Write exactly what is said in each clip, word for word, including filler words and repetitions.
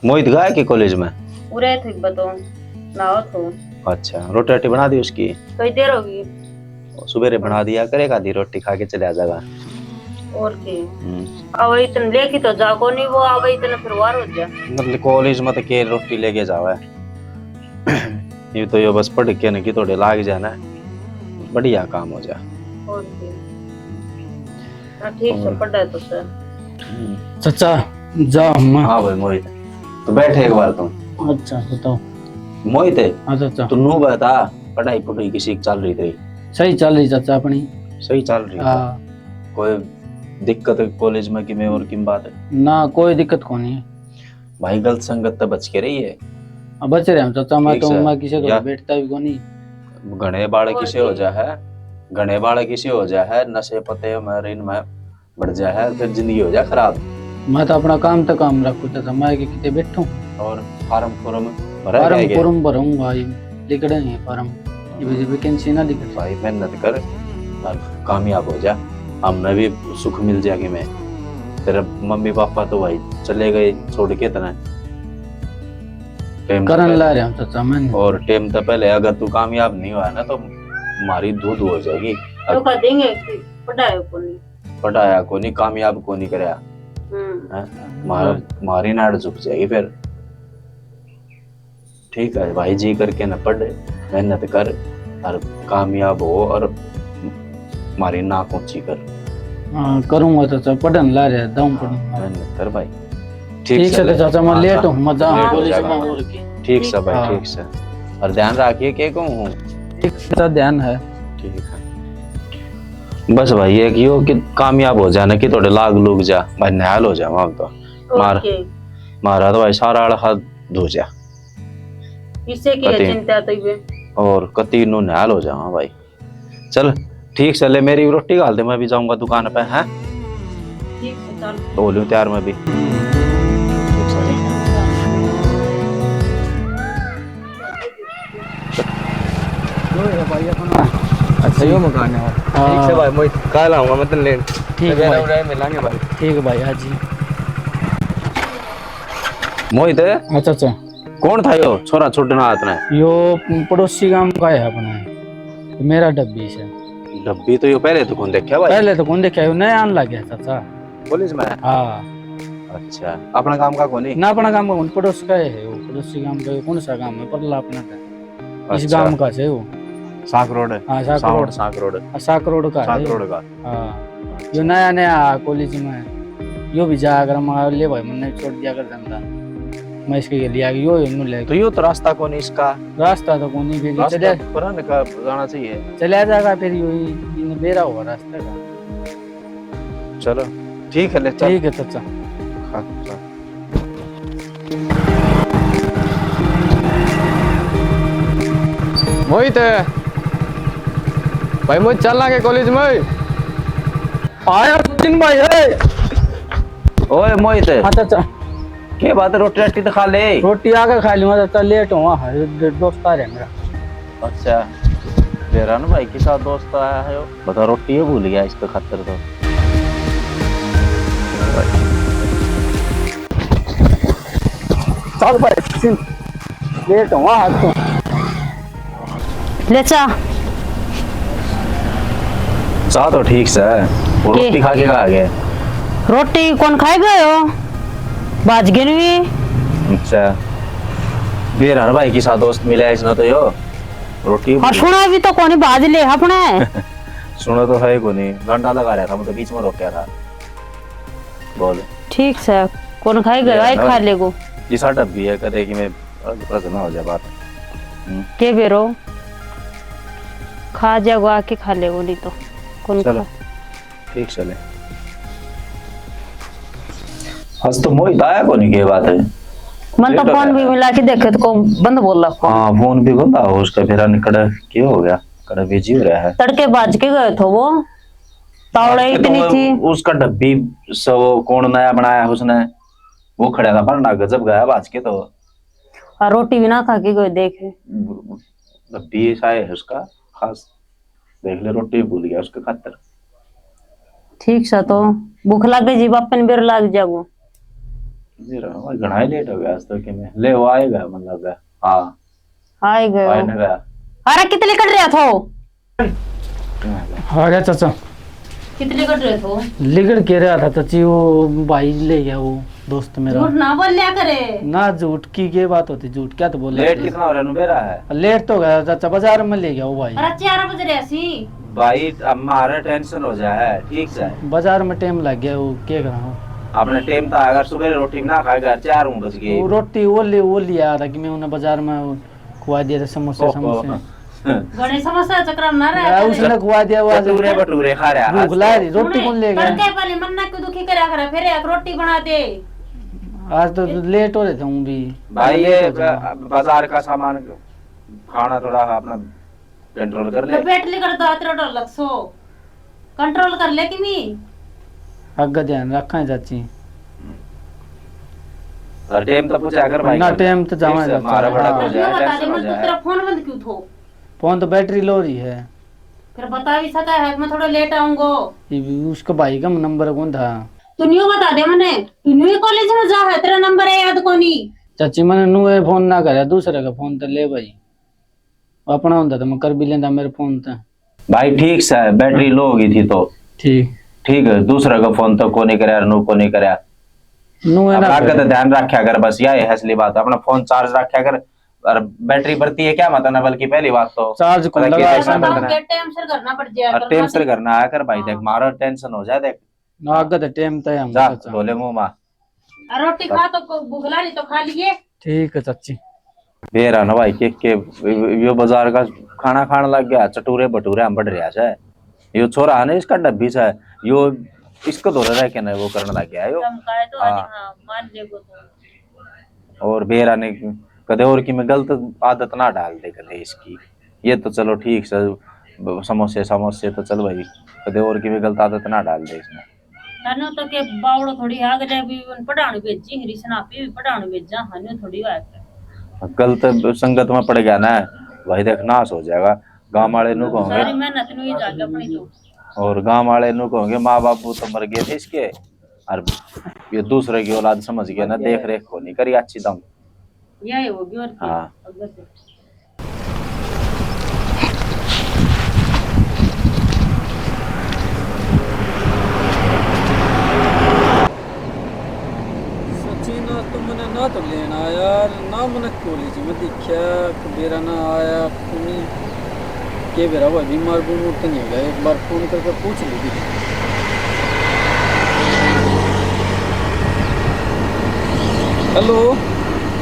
मोहित गया कि कॉलेज में? उरे थे बताओ, ना हो तो। अच्छा, रोटी राटी बना दी उसकी? कई देर होगी। सुबेरे बना दिया करे, आधी रोटी खा के चला जाएगा। और के? हम्म। अब इतने लेके तो जा को नहीं, वो अब इतने फिर वार हो जा। मतलब कॉलेज में तो के रोटी लेके जावे। ये तो यो बस पढ़ के ना कि थोड़े लाग जाए ना, बढ़िया काम हो जा। और के? हाँ, ठीक से और पढ़ा तो सर। हम्म। चाचा, जा हम। हाँ भाई मोहित, तो बैठ एक बार तुम। अच्छा, बताओ। मोहित, हाँ चाचा। तू नू बता, पढ़ाई पढ़ाई किसी की चल रही तेरी? सही चल रही चाचा अपनी। सही चल रही है? हाँ। कोई दिक्कत कॉलेज में कि मैं और किम बात है? ना, कोई दिक्कत कोनी। भाई गलत संगत तो बच के रही है। अब बच रहे हम चाचा, मैं ठीक तो से। मैं किसी को या बैठता भी कोनी। घणे बालक और किसे हो क्या? जा है, घणे बालक किसे हो जा है, नशे पते में, इन में बढ़ जा है, फिर जिंदगी हो जा खराब। मैं तो अपना काम तो काम रखूँ, तो मैं के किते बैठूं। और फार्म फुर्म भरा फार्म गया? फुर्म भरूंगा, ये लिख रहे हैं फार्म, ये वैकेंसी ना लिख रही। भाई मेहनत कर और कामयाब हो जा, हमने भी सुख मिल जाएगी। मैं, तेरे मम्मी पापा तो भाई चले गए छोड़ के तने। टाइम तो करन पहले ला रहे हम चाचा, मैं और टाइम तो पहले अगर तू कामयाब नहीं हुआ ना तो हमारी धू धू हो जाएगी। धोखा देंगे कि पढ़ाया कोनी। पढ़ाया कोनी, कामयाब कोनी करया। हम्म। हैं? मार, मारी नाड़ झुक जाएगी फिर। ठीक है भाई, जी करके न पढ़, मेहनत कर और कामयाब हो और मारी नाक ऊंची कर। हाँ, करूंगा चाचा, पढ़न ला रहे, दम पढ़ूंगा। मेहनत कर भाई। ठीक ठीक से से तो ले। चाचा, मैं हाँ, लेट हाँ। हूँ, मैं जाऊँ लेट हो कॉलेज जाएगा। में और की। ठीक से भाई, हाँ। ठीक से। और ध्यान रखिए, के कहूँ हूँ। ठीक से ध्यान है। ठीक है। बस भाई, एक यो कि कामयाब हो जाना कि थोड़े लाग लूग जा, भाई निहाल हो जावा हम तो। मार, ओके। मारा तो भाई सारा आला हाथ धो जा। इससे की कति चिंता तो ये। और कति नु निहाल हो जावा भाई। चल, ठीक से ले, मेरी रोटी घाल दे, मैं भी जाऊंगा दुकान पे, हैं? ठीक से चल। हो लूं तैयार मैं भी। यो है भाई अपना। अच्छा, यो मकान है। हाँ। ठीक से भाई, मैं काल आऊंगा, मैं तन्ने लेन। ठीक है सवेरे भाई। उरे मिलांगे भाई। ठीक है भाई, हाँ जी। मोहित। अच्छा, अच्छा। कौन था यो छोरा छोटे ना हाथ में? यो पड़ोसी गांव का है अपना, मेरा डब्बी से। डब्बी तो यो पहले तो कौन देखा भाई? पहले तो कौन देखा, यो नया आन लग गया चाचा। कॉलेज में? हाँ। अच्छा, अपना गांव का कोनी? ना, अपना गांव का कोनी, पड़ोस का है वो, पड़ोसी गांव का। कौन सा गांव है? परला अपना का। इस अच्छा। गांव का से वो। साक रोड? हाँ, साक सावड़ रोड। साक रोड। हाँ, साक रोड का साक है। रोड का। हाँ। अच्छा। यो नया नया कॉलेज में, यो भी जाया कर, मैं, ले भाई, मन्ने छोड़ दिया कर धंधा, मैं इसके लिए आ गई, यो, यो ले। तो यो तो रास्ता कोनी इसका। रास्ता तो कोनी, फिर रास्ता चले। पुराने का जाना चाहिए। चला जाएगा फिर यो ही, इन बेरा हुआ रास्ते का। चलो, ठीक है, ले चल। ठीक है, चाचा। हाँ, चल। मोहित, भाई, मोहित, चल लागे कॉलेज में। आया सचिन भाई, ए। ओए मोहित। अच्छा, अच्छा। के बात है, रोटी राटी तो खा ले। रोटी आके खा लूंगा, चाचा, लेट हुआ है, दो-, दोस्त आ रहे हैं मेरा। अच्छा, बेरा ना भाई के साथ दोस्त आया है वो। बता, रोटी ये भूल गया इसके खातर तो। चल भाई, सुन, लेट हुआ आज तो। ले चा। चा तो ठीक से, वो के? रोटी खा के आ गए। रोटी कौन खाए गए हो? भाज गिन भी। अच्छा, बेरा ना भाई के साथ दोस्त मिला है इसने तो यो। रोटी और सुना भी तो कोनी, बाज ले अपने। सुना तो है कोनी, डंडा लगा रहा था, मैं तो बीच में रोक गया था। बोल। ठीक से, कौन खाई गया, ये आई ना खा लेगो। ये साडा भी है, कदे कि मैं प्रश्न हो जाए बात। हम्म। के बेरो? खा जागो आके खा लेगो, नहीं तो कौन चलो। खा? ठीक चले। आज तो मोहित आया कोनी, के बात है? मन तो लेट हो फोन भी गया। मिला के देखे तो को बंद बोला फोन। हाँ, फोन भी बंद आ उसका, फिर निकल के हो गया, कड़ा बिजी हो रहा है। तड़के बाज के गए थे वो, तावड़े बाज के इतनी तो थी। उसका डब्बी से वो कौन नया बनाया उसने, वो खड़ा था भरना, गजब गया बाज के तो। और रोटी भी ना खा के गए देखे। डब्बी ऐसा है उसका खास। देख ले, रोटी भूल गया उसके खातर। ठीक सा तो भूख लागे जी, बापन बेर लाग जागो। जी रहा, मैं घणा ही लेट हो गया आज तो। कि मैं ले, वो आएगा, मतलब, हाँ। आए गए हो। आए ना गया। अरे, कितने कट रहा था? आ गया चाचा। कितने कट रहे थे? लिकड़ के रहा था चाची, वो भाई ले गया, वो दोस्त मेरा। झूठ ना बोल लिया करे। ना, झूठ की के बात होती, झूठ क्या तो बोले। लेट कितना हो रहा है, नु बेरा है? लेट तो गया चाचा, बाजार में ले गया वो भाई। अरे, चार बज रहे सी। भाई, हमारा टेंशन हो जाए, ठीक से। बाजार में टाइम लग गया, वो क्या करा? अपने टाइम था, अगर सुबह रोटी ना खाए, घर चार बज गए। वो रोटी वो ले, वो लिया था कि मैं उन्हें बाजार में खुआ दिया था, समोसे, ओहो। समोसे। घणे समोसा चक्कर में ना रहा यार, करे। उसने खुआ दिया, वो आज भटूरे, भटूरे खा रहा है भूख आज ला तो। रही, रोटी सुने, कौन लेगा? तड़के पहले मन ना क्यों दुखी करा करे, फिर एक रोटी बना दे। आज तो लेट हो रहे थे हूँ भी। भाई, लेट ये हो जाऊंगा। ब-, बाजार का सामान, खाना थोड़ा अपना कंट्रोल कर ले। तो पेट लिकड़ दो, तेरा डर लग सो। कंट्रोल कर ले किमी। आगे ध्यान रखा है चाची। और टाइम तो पूछा कर भाई ना, का। टाइम तो जावा ठीक से, जाता हमारा है। बड़ा हाँ। कुछ तो न्यू है, बता दे, टेंशन हो मैं तो जाए। तेरा फोन बंद क्यों थो? फोन तो बैटरी लो रही है। फिर बता भी सका है कि मैं थोड़ा लेट आऊंगो। ये भी उसका भाई का नंबर कौन था? तू न्यू बता दे मने, तू न्यू कॉलेज में जा है, तेरा नंबर है याद कोनी। चाची, मैंने न्यू फोन ना करे, दूसरे का फोन तो ले भाई। अपना होंदा तो मैं कर भी लेंदा मेरे फोन ते। भाई, ठीक से, बैटरी लो हो गई थी तो। ठीक। ठीक है, दूसरा का फोन तो कोनी करया, नु कोनी करया। नु है अब ना आगे तो फिर। ध्यान रखा कर, बस यही है असली बात। अपना फोन चार्ज रखा कर, और बैटरी बढ़ती है क्या, मतलब, ना, बल्कि पहली बात तो चार्ज कौन पता लगा क्या है, ऐसा मतलब, ना। टाइम से करना पड़ जाए और कर, टाइम ना से करना आया कर भाई, हाँ। देख, मारो टेंशन हो जाए, देख। ना, आगे तो टाइम तय हम जा, चाचा। धो ले मुंह मा। और रोटी खा तो को-, भूख ला रही तो खा लिए। ठीक है चाची। बेरा ना भाई, के, के, यो बाजार का खाना खान लग गया, चटूरे भटूरे हम बढ़ रहा है। यो छोरा है ना, इसका डब्बी से, यो इसको धोरे रह के ना वो करने लग गया, यो। धमकाए तो हाँ। हाँ, मान लेगो तो। और बेरा ने कदे और की मैं गलत आदत ना डाल दे कदे इसकी। ये तो चलो ठीक से, ब-, समोसे, समोसे तो चल भाई, कदे और की भी गलत आदत ना डाल दे इसमें। हनु तो के बावड़ो थोड़ी आग ले भी उन पढ़ाण भेजी, हरी सनापी भी पढ़ाण भेजा, हनु थोड़ी बात है। गलत संगत में पड़ गया ना भाई, देख नाश हो जाएगा। गांव वाले नु कहोगे, सारी मेहनत नु ही जाके अपनी तो। और गांव वाले नु कहोगे, माँ बाप तो मर गए थे इसके, और ये दूसरे की औलाद समझ गया ना, देख रेख को नहीं करी अच्छी दम। यही होगी और क्या? हाँ। अगर से सचिन, आज तो मने ना तो लेना आया, ना मने कॉलेज में दिखा, बेरा ना आया, कोनी। के बेरा हुआ, बीमार बूमार तो नहीं हो गया? एक बार फोन करके पूछ ली थी। हेलो।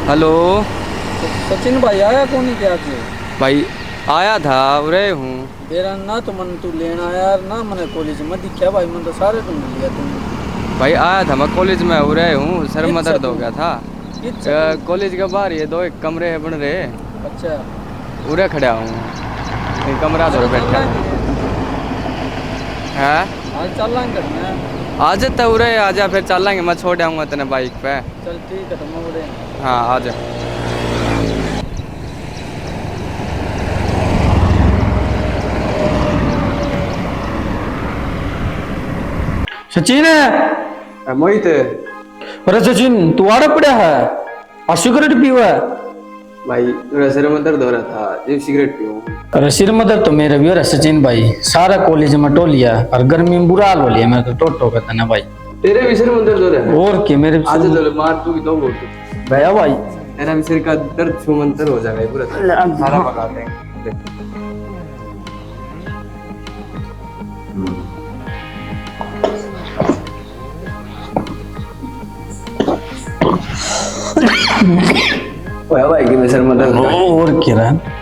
हेलो। सचिन भाई आया कोनी क्या आज? भाई आया था, उरे हूँ। बेरा ना तो मन तू लेना यार, ना मने कॉलेज में दिखा भाई, मन तो सारे ढूंढ लिया तूने। भाई आया था मैं कॉलेज में, उरे हूँ, सर में कित से दर्द हो तू? गया था। कित से अ, तू? कॉलेज के बाहर ये दो एक कमरे हैं बन रहे। अच्छा। उरे खड़ा हूँ, ये कमरा धर बैठा। चलांगे। हैं? आज चलांगे घर में। आ जा तो उरे, आ जा, फिर चलांगे, मैं छोड़ आऊँगा तने बाइक पे। चल ठीक है, तो मैं उरे। हाँ, आ जा। सचिन। ए, मोहित। अरे सचिन, तू आड़े पड़ा है, आ सिगरेट पीवे है? भाई, मेरा सिर में दर्द हो रहा था, जो सिगरेट पीऊं। अरे सिर में दर्द तो मेरा भी हो रहा सचिन भाई, सारा कॉलेज में टोलिया और गर्मी में बुरा हाल हो लिया मेरा तो, टोटो का था ना भाई। तेरे भी सिर में दर्द हो रहा है? और के, मेरे भी आज सिर में तो मार तू भी दो घूंट। गया भाई। तेरा भी सिर का दर्द छू मंतर हो जाएगा पूरा। ले, अब सारा हाँ। भगा देंगे। ओए भाई, के मेरे सिर में दर्द हो रहा है। और क्या रहा?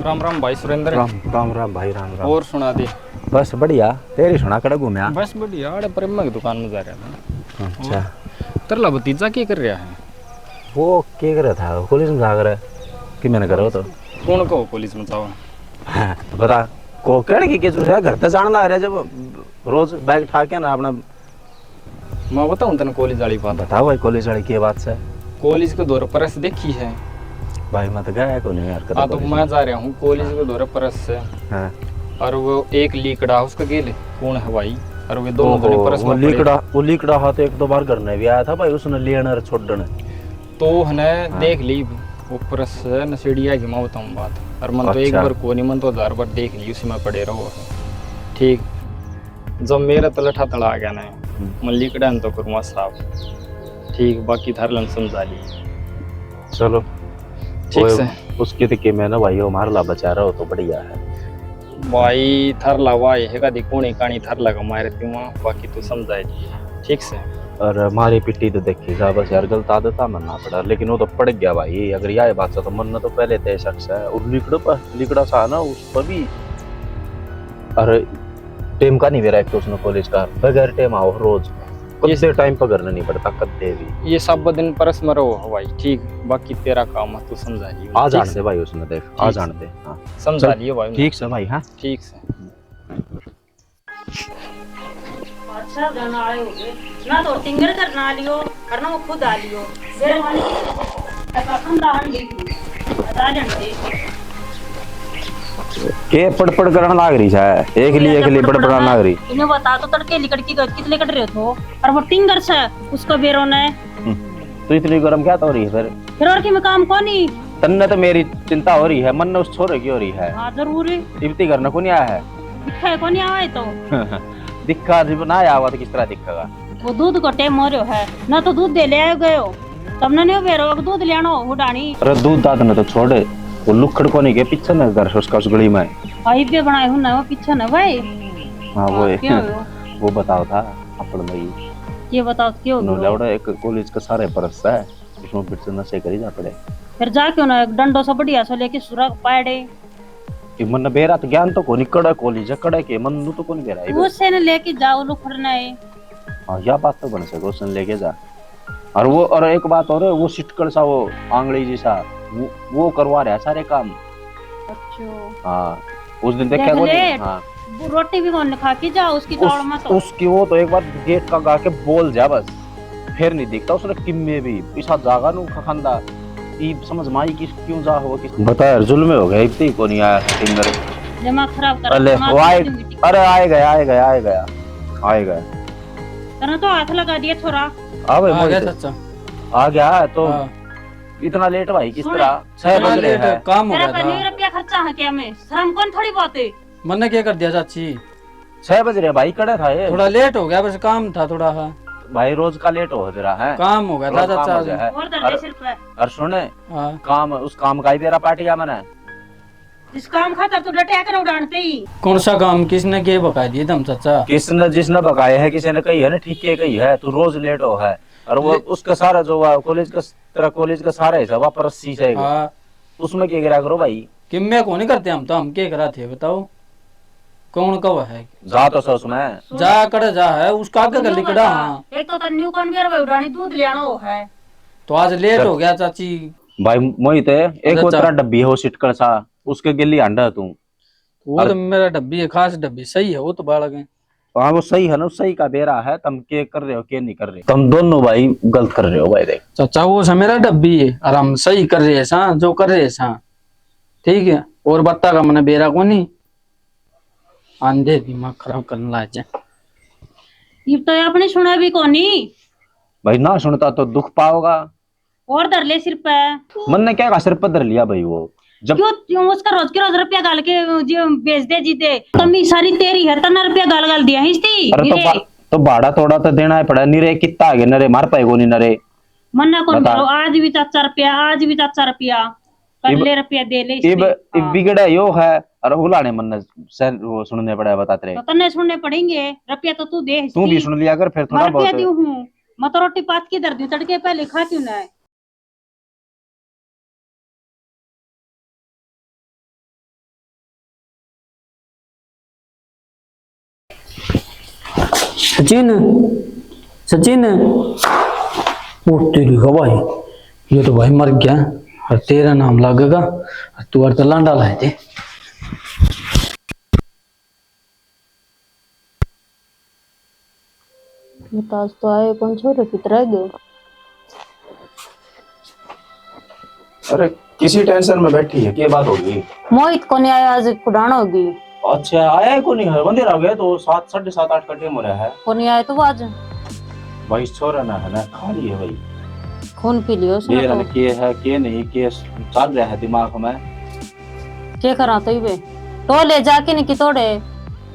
राम राम भाई सुरेंद्र। राम राम राम भाई, राम राम। और सुना दे। बस बढ़िया, तेरी सुना, कड़े घूमया? बस बढ़िया, अरे प्रेमा की दुकान में जा रहा था। अच्छा। और तेरा भतीजा क्या कर रहा है? वो क्या कर रहा था? कॉलेज में जा कर है कि मैंने करो तो। कौन को कॉलेज में जाओ? हाँ, बता, को कहने की क्या जरूरत है? घर तो जान लग रहा है जब रोज बैग ठा के ना अपना। मैं बताऊं तने कॉलेज वाली बात? बताओ भाई, कॉलेज वाली की बात से? कॉलेज के दौर प्रेस देखी है? भाई, मैं तो गया को नहीं यार, कदे हाँ, तो कॉलेज मैं में। जा रहा हूँ कॉलेज के दौर प्रेस से। हाँ। और वो एक लीकड़ा उसका गेल, कौन है भाई? और वे दोनों ओहो, जने प्रेस वो में पड़े। लीकड़ा, वो लीकड़ा हा तो एक दो बार घर में भी आया था भाई, उसने लेने और छोड़ने। तो है ना, हाँ। देख ली, वो प्रेस है नशेड़िया की, मैं बताऊँ बात। और मन तो एक अच्छा। बार को नहीं, मन तो हजार बार देख ली, उसी में पड़े रहो। ठीक, जब मेरा तलठा तला आ गया ना, हम्म। मैं लिकड़ा न तो करूँगा साफ। ठीक, बाकी थार लन समझा ली। चलो। ठीक ओए, से। उसकी तो के मैं ना भाई, वो मार ला बचा रहा हो तो बढ़िया है। भाई, थार ला वाह है का, देखो नहीं कहानी थार लगा मारे तुम, बाकी तू समझा ली। ठीक से। और मारी पिट्टी तो देखी जा, बस यार, गलत आदत आ मन्ना पड़ा, लेकिन वो तो पड़ गया भाई। अगर यह बात से तो मन्ना तो पहले तय शख्स है, और लिकड़ा पर, लिकड़ा सा ना उस पर भी। और टेम का नहीं बेरा एक तो उसने कॉलेज का, बगैर टेम आओ रोज, ये कद्दे टाइम पर घर नहीं पड़ता, कद्दे भी। ये सब दिन परस में रहो भाई, ठीक, बाकी तेरा काम है, तू समझा जी। आ ठीक जान से। दे भाई उसने, देख, आ ठीक जान से। दे, हाँ। समझा चल, लियो भाई। ठीक से भाई, हाँ। ठीक से। अच्छा, जाना आए होगे। ना तो टिंगर करना आ लियो, और ना वो खुद आ लियो। मेरे वाली ऐसा ठंडा हंडी की, बता देना दे। के पड़पड़ करण लाग रही है, एकली, एकली पड़पड़ान लाग रही। इन्हें बता तो, तड़के लिकड़ की, किस लिकड़ रहे हो? और वो टिंगर से, उसको बेरो ने। हम्म, तो इतनी गर्म क्या तो हो रही है फिर? फिर और की मैं काम कोनी। तन्ने तो मेरी चिंता हो रही है, मन ने उस छोरे की हो रही है। हाँ, जरूर। इबती घर ने कोनी आया है? दिखा है कोनी आवे तो। दिखा जी ना आवा तो किस तरह दिखेगा? वो दूध को टेम हो रह्यो है, ना तो दूध दे ले आयो गयो। तमने नहीं बेरो, अब दूध लेनो हो डानी। अरे दूध दाद ने तो छोड़, वो लुखड़ कोनी के पीछे न घर उसका उस गली में। आई बे बनाए हूं ना वो पीछे ना भाई। हाँ, वो हाँ, है। क्या हो? वो बताओ था अपन भाई। ये बताओ, क्या हो नो गया? लेवड़ा एक कॉलेज का सारे परस है, उसमें फिर से नशे करी जा पड़े। फिर जा क्यों ना एक डंडो सा बढ़िया सा लेके सुरा पाड़े। कि मन बेरा तो ज्ञान तो कोनी, कड़े कॉलेज है, कड़े के मन तो कोनी बेरा है। उसे ने लेके जाओ लुखड़ना है। हाँ, या बात तो बन सके, उसे ने लेके जा। और वो, और एक बात और है, वो सिटकल सा, वो आंगली जी सा, वो, वो करवा रहा है सारे काम। अच्छा। हाँ, उस दिन देखा देख कोनी? ले, हाँ। वो रोटी भी कौन खा के जा उसकी उस, ताल में तो। उसकी वो तो एक बार गेट का गा के बोल जा बस, फिर नहीं दिखता उसने किम्मे भी, इसा जागा नु खा-, खांदा। ई समझ में आई कि क्यों जा हो कि बता यार, जुल्म हो गया, इतनी को नहीं आया टिंगर। दिमाग खराब कर, अरे, दिमाग वो आए, खराब क्यों की? अरे, आए गया, आए गया, आए गया, आए गया। तने तो हाथ लगा दिया छोरा। आ भाई, आ गया मोहित। चाचा। आ गया तो हाँ। इतना लेट भाई, किस सुन। तरह? छह बजे लेट है। काम हो तेरा गया था। पहले रुपया खर्चा है क्या? मैं शर्म कौन थोड़ी बहुत है। मन्ने क्या कर दिया चाची? छह बज रहे भाई, कड़े था ये? थोड़ा लेट हो गया, बस काम था थोड़ा सा। भाई, रोज का लेट हो तेरा है। काम हो गया था, रोज काम चाचा हो गया जी। है। और धर दे और, सिर पे। और सुन, हाँ। काम, उस काम का ही बेरा पाट गया मैंने। जिस काम खातर तू डटया कर उड़ानते ही। कौन सा काम? किसने के बका दिए तुम चाचा? किसने, जिसने बकाए है, किसी ने कही है ना, ठीक के कही है, तू रोज लेट हो है। और वो ठीक। उसका सारा जो हुआ, कॉलेज का, तेरा कॉलेज का सारा हिसाब वापस सी से हाँ। उसमें क्या करा करो भाई? किम्मे को नहीं करते हम तो, हम क्या करा थे बताओ? कौन कब है? जा तो सो उसमें। जा कड़े जा है, उसका आगे कर लिकड़ा, हाँ। एक तो तन्नू कौन बेर भाई उड़ानी दूध लेना हो है। तो आज लेट हो गया चाची। भाई मोहित, एक वो तेरा डब्बी है वो सिटकल सा, उसके गिल्ली हांडा है तू। वो तो मेरा डब्बी है, खास डब्बी, सही है वो तो बालक है। हाँ, वो सही है ना, सही का बेरा है, तुम के कर रहे हो, के नहीं कर रहे, तुम दोनों भाई गलत कर रहे हो भाई। देख चाचा, वो सा मेरा डब्बी है और हम सही कर रहे हैं सा, जो कर रहे हैं सा, ठीक है। और बत्ता का मैंने बेरा को नहीं, आंधे दिमाग खराब करने लाग जाए। ये तो आपने सुना भी कोनी। भाई ना सुनता तो दुख पाओगा। और धर ले सिर पे। मन ने क्या सिर पर धर लिया भाई वो? जब क्यों, क्यों उसका रोज के रोज रुपया गाल के जो भेज दे जी दे, कमी सारी तेरी है, तन्ने रुपया गाल गाल दिया है इसती। अरे तो बा-, तो भाड़ा थोड़ा तो देना ही पड़ा, निरे कितना आ गया, नरे मार पाए को नहीं नरे। मन्ना कौन बता। करो, आज भी चाचा रुपया, आज भी चाचा रुपया, कल इब-, ले रुपया दे ले इसने। इब, इब हाँ। बिगड़ा यो है, और उलाने मन ने सह-, वो सुनने पड़ा है, बता तेरे। तो तन्ने सुनने पड़ेंगे, रुपया तो तू दे तू भी इसकी। सुन लिया कर फिर थोड़ा मैं रुपया बहुत। दूं हूँ, मैं तो रोटी पात की धर दूं, तड़के पहले खाती हूँ ना। सचिन, सचिन, उठ तेरी का भाई, ये तो भाई मर गया, और तेरा नाम लागेगा, और तू और तो लांडा लाए थे। बतास तो आए कौन छोरे, कित रह गयो? अरे, किसी टेंशन में बैठी है, क्या बात होगी? मोहित को नहीं आया, आज कुडाण होगी। अच्छा, आया ही को नहीं है, अंधेरा हो गया तो सात, साढ़े सात, आठ का टाइम हो रहा है। को नहीं आया तो वो आज? भाई, छोरा ना है ना, खाली है भाई। खून पी लियो उसने ये तो। के है, के नहीं, के चल रहा है दिमाग में। के करा तो इबे? टो ले जाके नहीं कि तोड़े?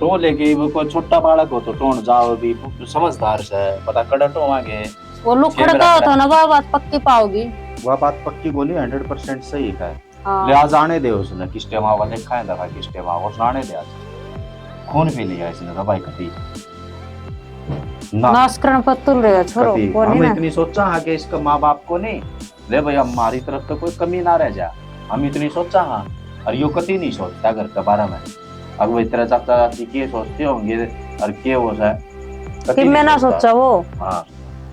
टो लेके वो कोई छोटा बालक हो तो टोन जाओ भी, समझदार से, पता कड़ा टोवांगे। वो लुखड़ छह का हो तो ना, वह बात पक्की पाओगी। वह बात पक्की बोली, हंड्रेड परसेंट सही है। हाँ। ले, आज आने दे उसने, किस टाइम आवा, देखा है दफा किस टाइम आवा, उसने आने दे आज। खून पी लिया इसने तो भाई कभी। ना। नाश करण पर तुल रहे हो, छोरो, कभी। बोले हम ना। इतनी सोचा हाँ कि इसका माँ बाप को नहीं, ले भाई, हमारी तरफ तो कोई कमी ना रह जा, हम इतनी सोचा हाँ। और यो कती नहीं सोचता घर के बारे में। अब वो इतना चाचा चाची के सोचते होंगे और के वो है, कती कि नहीं मैं ना सोचता। सोचा वो। हाँ।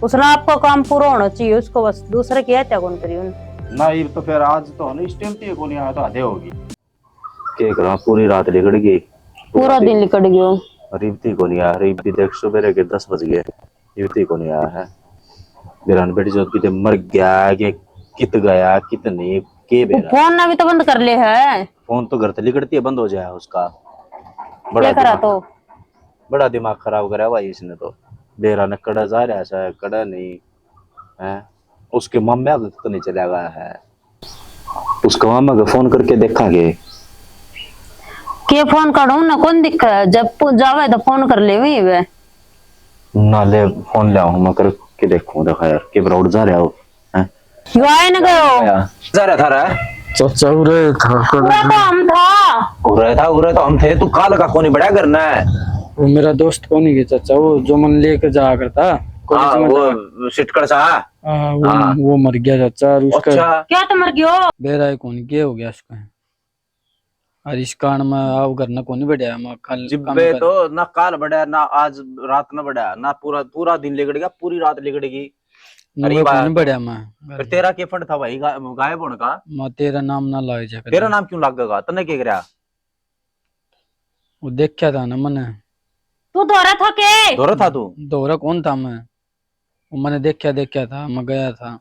उसने आपका काम पूरा होना चाहिए, उसको बस दूसरे की हत्या कौन करी उन। ना, ये तो फिर आज तो ना, इस टाइम तो ये को नहीं आया तो आधे होगी। के करा, पूरी रात लिकड़ गई। पूरा दिन लिकड़ गयो। रिबती को नहीं आया, रिबती देख, सुबह के दस बज गए, रिबती को नहीं आया है। बेरान बेटी जो किते मर गया, के कित गया, कित नहीं, के वो बेरा। फोन ना भी तो बंद कर ले है। फोन तो घर से लिकड़ती है, बंद हो जाए उसका। बड़ा क्या करा दिमाग, तो? बड़ा दिमाग खराब करा भाई इसने तो। बेरा ने कड़ा जा रहा है, कड़ा नहीं है। उसके मामे को तो नहीं चला गया है। उसका मामा का फोन करके देखांगे। के फोन करूं ना, कौन दिक्कत है? जब पु-, जावे तो फोन कर ले वही वे। ना ले, फोन ले आऊं मैं करके देखूं, देखा यार, के बराबर जा रहा हो, हैं? यो आए ना गयो। जा रहा था रे? चाचा, उरे था, उरे तो हम था। उरे था, उरे तो हम थे, तू काल का कोनी बड़ा करना है। वो मेरा दोस्त कोनी के चाचा, वो जो मन लेके जाया करता, कॉलेज हाँ, में वो था। सिटकड़ सा। हाँ, वो, हाँ। वो मर गया चाचा, और उसका अच्छा। क्या तो मर गयो? बेरा ही कोनी, के हो गया उसका? और इस कारण में आओ घर ना कोनी बढ़िया, मैं कल जिब्बे तो ना काल बढ़िया, ना आज रात ना बढ़िया, ना पूरा, पूरा दिन लिकड़ गया, पूरी रात लिकड़ गई। अरे कोनी बढ़िया मैं। फिर तेरा के फंड था भाई गा-, गायब होने का? मैं तेरा नाम ना लाग जा। तेरा नाम क्यों लगेगा? तन्ने के करया? वो देखा था ना मैंने। तू धोरा था के? धोरा था तू? धोरा कौन था मैं? वो मैंने देखा, देखा था, मैं गया था।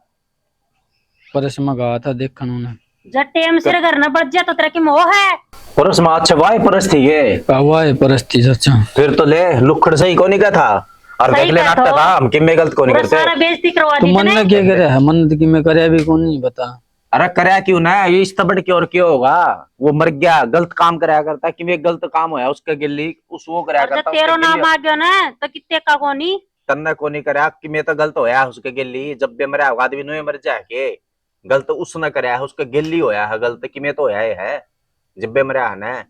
परस में गया था देखण उन्हें। जब टेम सिर घर न बज जा तो तेरा की मोह है। परस में अच्छा वाह परस थी ये? वाह परस थी चाचा। फिर तो ले लुखड़ सही कोनी का था। और देख ले नाटक था, हम किमे गलत कोनी करते। सारा बेइज्जती करवा दी तूने। मन ने के करे है? मन की मैं करया भी कोनी, बता। अरे करया क्यों ना, ये इस तबड़ के और क्यों होगा? वो मर गया, गलत काम करया करता, किमे गलत काम होया उसके गेली, उस वो करया करता। तेरो नाम आ गया ना तो कितने का कोनी। तन्ने कोनी करया कि मैं तो गलत होया उसके गेली, जब भी मरा होगा आदमी नुए मर जाए के? गलत उसने करया है, उसके गेली होया है गलत, कि मैं तो होया ही है जब भी मरा है ना।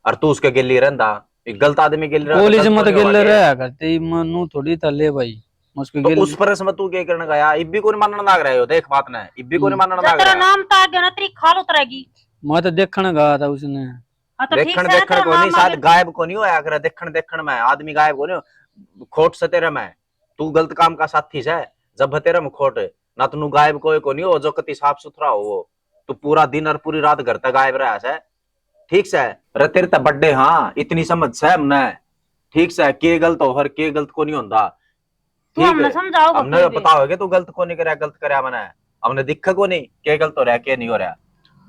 और तू उसके गेली रहंदा, एक गलत आदमी गेली रहंदा, कॉलेज में तो गेली रहा करते, मनु थोड़ी था ले भाई, उसके तो गेली। उस परस में तू के करने गया? इब्बी कोनी मानन लाग रहा हो, देख बात ना, इब्बी कोनी मानन लाग रहा। नाम तो आ गया ना, तेरी खाल उतरेगी। मैं तो देखने गया था उसने। हाँ, तो देखण, देखण कोनी, शायद गायब कोनी होया करे। देखण, देखण में आदमी गायब कोनी हो। खोट से तेरे में, तू गलत काम का साथी से, जब तेरे में खोट, ना तू गायब कोई कोनी हो, जो कति साफ सुथरा हो वो। तू पूरा दिन और पूरी रात घर तक गायब रहा से, ठीक से? अरे तेरे ते बड्डे हाँ, इतनी समझ से हमने, ठीक से? के गलत हो हर के गलत कोनी होंदा। तू हमने समझाओ, हमने बताओ कि तू गलत कोनी करया, गलत करया मैंने, हमने दिखे कोनी के गलत हो रहा, के नहीं हो रहा।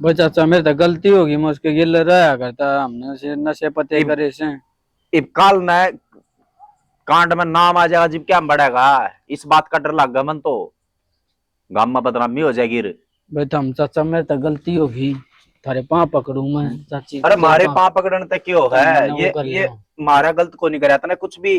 बस चाचा, मेरे तो गलती होगी, मैं उसके गेले रहा करता, हमने से नशे पते करे से। इब काल ने कांड में नाम आ जाएगा, जिब क्या बढ़ेगा, इस बात का डर लग गया मन तो, गाम में बदनामी हो जाएगी रे। भाई तो हम चाचा, मेरे तो गलती होगी, थारे पाँव पकड़ू मैं चाची। अरे मारे पाँव पकड़न ते क्यों है? ये, ये मारा गलत कोनी करया तने कुछ भी।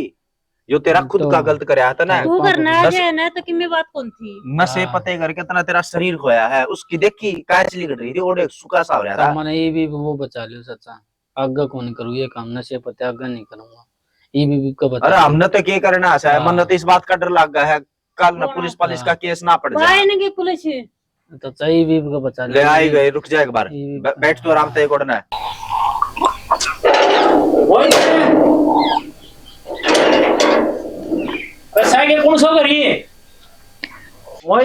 यो तेरा खुद का गलत करया था ना। तू करना है ना, तो किमे बात कौन थी? नशे पते करके इतना तेरा शरीर खोया है, उसकी देखी कांच लिकड़ रही थी, ओड़े सुखा सा हो रहा था। मैंने ये भी वो बचा लियो चाचा, आगे कौन करूँ ये काम, नशे पते आगे नहीं करूँगा। ये भी, भी का बचा। अरे हमने तो के करना है, हाँ। मन्ने तो इस बात का डर लग गया है, कल ना पुलिस पालिस का केस ना पड़ जाए। इनकी पुलिस तो चाहिए भी का बचा ले। आई गए, रुक जा एक बार। बैठ तो आराम से, एक और ना।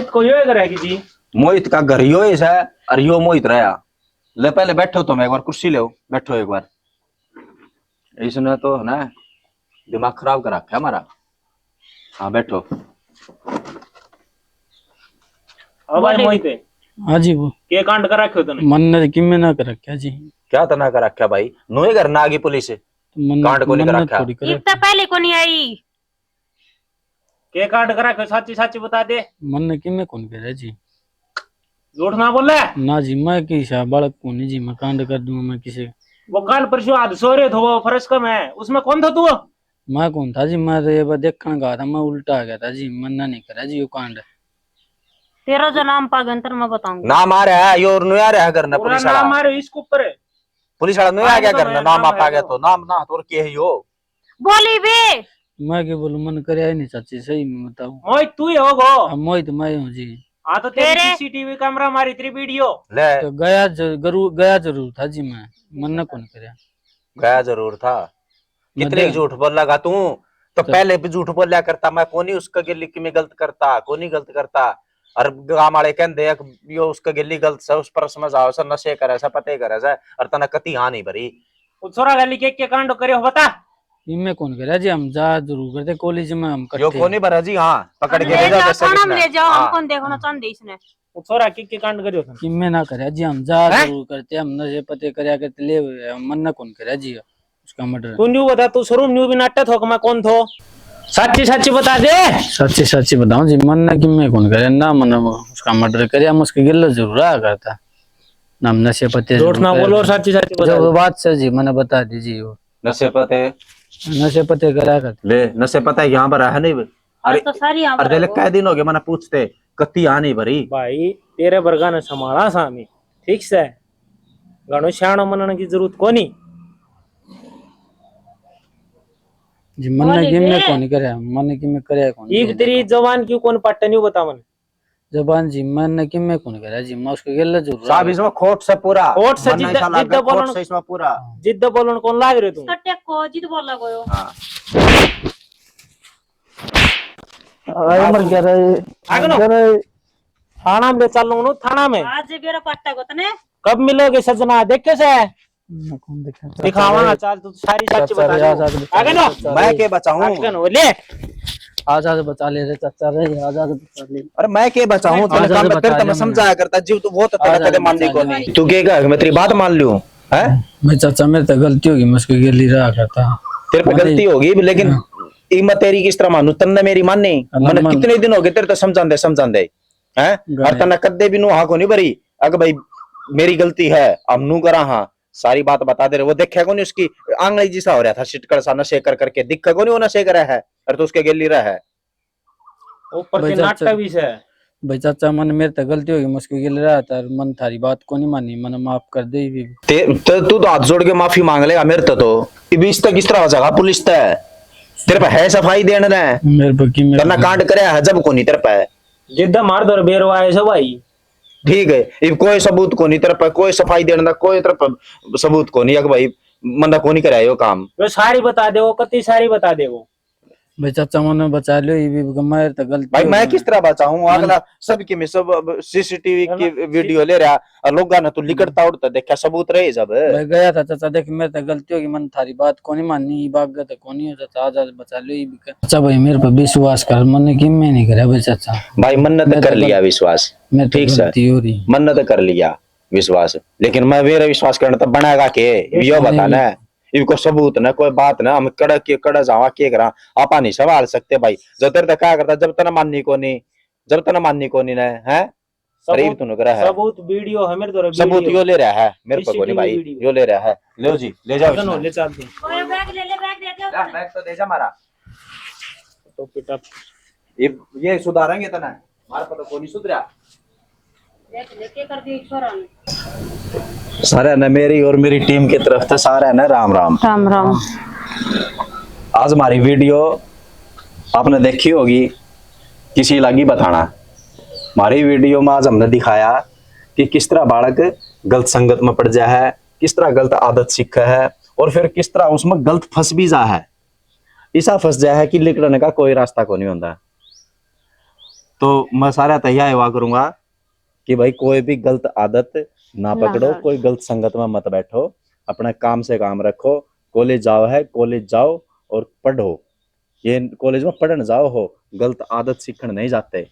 को यो घर है कि जी? मोहित का घर यो ही है, और यो मोहित रहा। ले, पहले बैठो तुम, एक बार कुर्सी ले, बैठो एक बार। इसने तो ना दिमाग खराब कर रखा है हमारा। हाँ, बैठो। अब भाई बोले। मोहित, हाँ जी, वो के कांड कर रखे हो तने? मन ने किमे ना कर रखा जी। क्या तना कर रखा भाई? नोए घर ना आ गई पुलिस, तो मन, कांड को नहीं मन कर ने रखा। थोड़ी करे। इब तो पहले को नहीं आई। के कांड कर रखे हो? साची साची बता दे। मन ने किमे कौन करे जी? झूठ ना बोले। ना जी, मैं किसा बालक को नहीं जी, मैं कांड कर दूंगा मैं किसे? वो कल परसों हादसो हो रहे थे, वो फर्श का मैं, उसमें कौन था तू? मैं कौन था जी, मैं तो ये बस देखण गया था, मैं उल्टा आ गया था जी, मन्ना नहीं करा जी यो कांड। तेरा जो नाम पागंतर मैं बताऊंगा। नाम आ रहा है, यो और नुया रहा है घर ना पूरा पुलिस वाला। नाम आ रहा है इसके ऊपर। पुलिस वाला नुया आ गया घर ना, नाम आप आ गया तो नाम ना तो और के है यो? बोली बे। मैं के बोलूं, मन करया ही नहीं चाची, सही में बताऊं। मोहित तू ही होगो। हाँ, मोहित मैं हूँ जी। हाँ, तो तेरी तेरे सीसीटीवी कैमरा मारी, तेरी वीडियो। ले। तो गया ज-, गरू-, गया जरूर था जी मैं, मन ने कौन करया। गया जरूर था। मैं कितने दे- झूठ बोलेगा तू? तो तो पहले भी झूठ बोल्या करता, मैं कोनी उसका गेली कि मैं गलत करता, कोनी गलत करता। और गांव वाले कहते हैं कि यो उसका गेली गलत से, उस पर समझ आओ से, नशे करे से, पते करे से, और तने कती हाँ नहीं भरी। वो छोरा गाली के, के कांड करे हो बता। इनमें कौन करे जी, हम जा जरूर करते कॉलेज में, हम यो कट्टे। कोनी भरा जी, हाँ, पकड़ के ले ले जाओ, जैसे थाना में किसने। ले जाओ, हम हाँ। कौन देखना चाहते इसने। वो छोरा के, के कांड करियो था? किमे ना करे जी, हम जा हैं? जरूर करते, हम नशे पते करया करते ले, मन ने कौन करे जी उसका मर्डर। तू न्यू बता, तू शर्म न्यू भी नाटा थोक मैं कौन थो? साची साची बता दे। साची साची बताऊं जी, मन ने किमे कौन करे ना, मन उसका मर्डर करे, हम उसके गिल्ला जरूर आ करता। ना हम नशे पते झूठ ना बोलो और साची साची बता दे। जो बात सर जी, मैंने बता दीजिए वो। नशे पते। नशे पते करा करते। ले, नशे पता है यहाँ पर है नहीं? अरे, तो सारी यहाँ पर अरे, है। कै दिन हो गए मैंने पूछते, कत्ती आ नहीं भरी। भाई, तेरे वर्गा ने संभाला सामी, ठीक से? घणो स्याणो मनण की जरूरत कोनी। जी, मन ने किमे कोनी करे, मन ने किमे करे कोनी। इब तेरी जबान क्यों कोन पाटे, न्यू बता मन। जबान जी, मन ने किमे कोनी करे जी, मैं उसके गेले जरूर साहब, इसमें खोट से पूरा। खोट से जिद्द, जिद्द बोलन, खोट से इसमें पूरा। जिद्द बोलन कौन लाग रहे तू? कट्टे को जिद बोला गयो। हाँ। अरे मर गया रे। आगे नो। मर गया रे। थाना में ले चल लूं, थाना में। आज बेरा पट्टा को तने। कब मिलोगे सजना, देखे से? मैं कौन देखा? दिखावा ना, चल तू सारी सच्ची बता दे। आगे नो। मैं के बचाऊं? आगे नो, ले। आज आज बचा ले रे चाचा रे, आज आज बचा ले। अरे मैं के बचाऊं? तने काम तेरे तो मैं समझाया करता, जीव तू वो तो तेरा कदे माननी को नहीं। तू के कह मैं तेरी बात मान लूं? हैं? मैं चाचा, मेरे तो गलती होगी, मैं उसके गेली रहा करता। तेरे पे गलती होगी, लेकिन हाँ। ई मैं तेरी किस तरह मानूं? तन्ने मेरी मानी? हाँ, मैंने मान- कितने दिन हो गए तेरे तो समझांदे, समझांदे, हैं? और तन्ने कदे भी नू हाँ को नहीं भरी, अग भाई, मेरी गलती है, हम नू करा हाँ, सारी बात बता दे रहे। वो देखे को नहीं, उसकी आंगली जिसा हो रहा था, सिटकल सा, नशे कर करके दिखे को नहीं, वो नशे करे है, और तू उसके गेली रहा है। ऊपर भाई के चाचा, नाटक भी से। भाई चाचा, मन मेरे ते गलती होगी, मैं उसके गेल रहा था, मन थारी बात को नहीं मानी, मन माफ कर दे भी। ते, ते, तू तो हाथ जोड़ के माफी मांग लेगा मेरे ते तो। इब इस तक किस तरह हो जाएगा पुलिस ते? तेरे पे है सफाई देने ने? मेरे पे की, मेरे तेरे पे कांड करे है जब को नहीं तेरे पे। जिद्दा मार दो बेरो आए सो भाई। ठीक है, इब कोई सबूत को नहीं तेरे पे, कोई सफाई देने का कोई तेरे पे सबूत को नहीं है कि भाई, मंदा को नहीं कराया यो काम। वो सारी बता दे, वो कति सारी बता दे वो। भाई चाचा, मन्ने बचा लियो, ये भी मार तो गलती भाई, हो मैं गई। किस तरह बचाऊं? अगला सबके में सब अब सीसीटीवी की वीडियो ले रहा, और लोगा ने तो लिकड़ता उड़ता देखा, सबूत रहे सब। भाई गया था चाचा, देख, मेरे तो गलती होगी, मन थारी बात को नहीं माननी, ये बात तो को नहीं हो चाचा, आज, आज बचा लियो, ये भी कर। अच्छा भाई, मेरे पे विश्वास कर, मन्ने किमे नहीं करे भाई चाचा। भाई, मन्ने तो कर लिया विश्वास, ठीक से, मन्ने तो कर लिया विश्वास, लेकिन मैं मेरा विश्वास करना तो बनाएगा के, यो बता ना। इनको सबूत ना, कोई बात ना, हम कड़ा के कड़ा जावा, के करा, आपा नहीं संभाल सकते भाई। जब तेरे तक क्या करता, जब तने माननी कोनी, जब तने माननी कोनी ने, हैं? अरे, तूने करा है। सबूत वीडियो है मेरे तो, सबूत यो ले रहा है, मेरे पे कोनी भाई, यो ले रहा है। ले जी, ले जाओ इसने। ले चलते हैं। बैग ले ले, बैग दे दे। बैग तो दे जा मारा। तो पिटा। ये, ये सुधारेंगे तना, मार पता कोनी सुधरा। सारे ने मेरी और मेरी टीम की तरफ से सारे ने राम राम। राम राम। आज हमारी वीडियो आपने देखी होगी, किसी लागी बताना। हमारी वीडियो में आज हमने दिखाया कि किस तरह बालक गलत संगत में पड़ जा है, किस तरह गलत आदत सीखे है और फिर किस तरह उसमें गलत फंस भी जा है। इसा फंस जा है कि लिकड़ने का कोई रास्ता को नहीं होता। तो मैं सारा तै या हुआ करूंगा कि भाई कोई भी गलत आदत ना ना, पकड़ो, हाँ। कोई गलत संगत में मत बैठो, अपना काम से काम रखो। कॉलेज जाओ है, कॉलेज जाओ और पढ़ो। ये कॉलेज में पढ़न जाओ हो, गलत आदत सीखण नहीं जाते।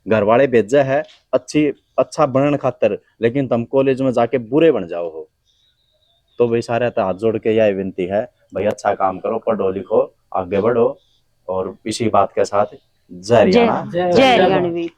घर वाले भेजे है अच्छी, अच्छा बनन खातर, लेकिन तुम कॉलेज में जाके बुरे बन जाओ हो। तो भाई सारे तै हाथ जोड़ के यही विनती है, भाई अच्छा काम करो, पढ़ो लिखो, आगे बढ़ो। और इसी बात के साथ जय जय हरियाणा, जय हरियाणवी।